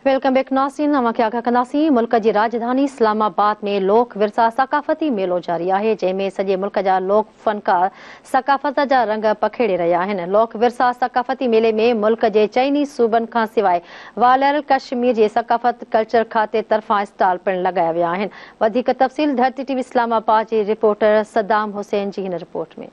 Welcome back ناظرين، اوهان کي آگاهه ڪنداسين ملڪ جي راڄڌاني اسلام آباد ۾ لوڪ ورثا ثقافتي ميلو جاري آهي، جنهن ۾ سڄي ملڪ جا لوڪ فنڪار ثقافت جا رنگ پکيڙي رهيا آهن. لوڪ ورثا ثقافتي ميلي ۾ ملڪ جي چئني صوبن کان سواء والاريل ڪشمير جي ثقافت ڪلچر کاتي طرفان اسٽال پڻ لڳايا ويا آهن. وڌيڪ تفصيل ڌرتي ٽي وي اسلام آباد جي رپورٽر صدام حسين جي هن رپورٽ ۾.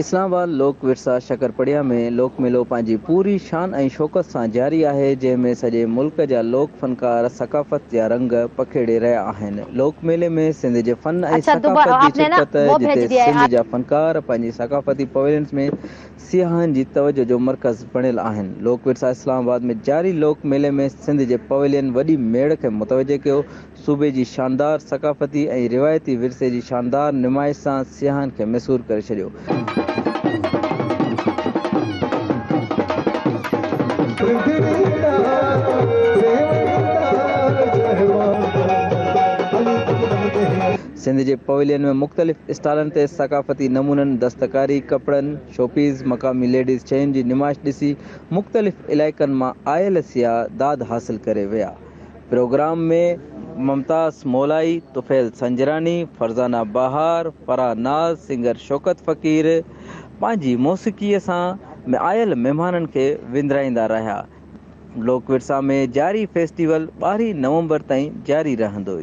اسلام آباد، لوڪ ورثا شڪرپڙيا ۾ لوڪ ميلو پنهنجي پوري شان ۽ شوڪت سان جاري آهي، جنهن ۾ سڄي ملڪ جا لوڪ فنڪار ثقافت جا رنگ پکيڙي رهيا آهن. لوڪ ميلي ۾ سنڌ جي فن ۽ ثقافت جي شرڪت، جتي سنڌ جا فنڪار پنهنجي ثقافتي پويلينز ۾ سياحن جي توجهه جو مرڪز بڻيل آهن. لوڪ ورثا اسلام آباد ۾ جاري لوڪ ميلي ۾ سنڌ جي پويلين وڏي ميڙ کي متوجهه ڪيو. صوبي جي شاندار ثقافتي ۽ روايتي ورثي جي شاندار نمائش سان سياحن کي مسحور ڪري ڇڏيو. سنڌ جي پويلين ۾ مختلف اسٽالن تي ثقافتي نمونن، دستڪاري، ڪپڙن، شوپيس، مقامي ليڊيز شين جي نمائش ڏسي مختلف علائقن مان آيل سياح داد حاصل ڪري ويا. پروگرام ۾ ممتاز مولائي، طفيل سنجراڻي، فرزانه بهار، فرح ناز، سنگر شوڪت فقير پنهنجي موسيقيء سان آيل مهمانن کي وندرائيندا رهيا. لوڪ ورثا ۾ جاري فيسٽيول 12 نومبر تائين جاري رهندو.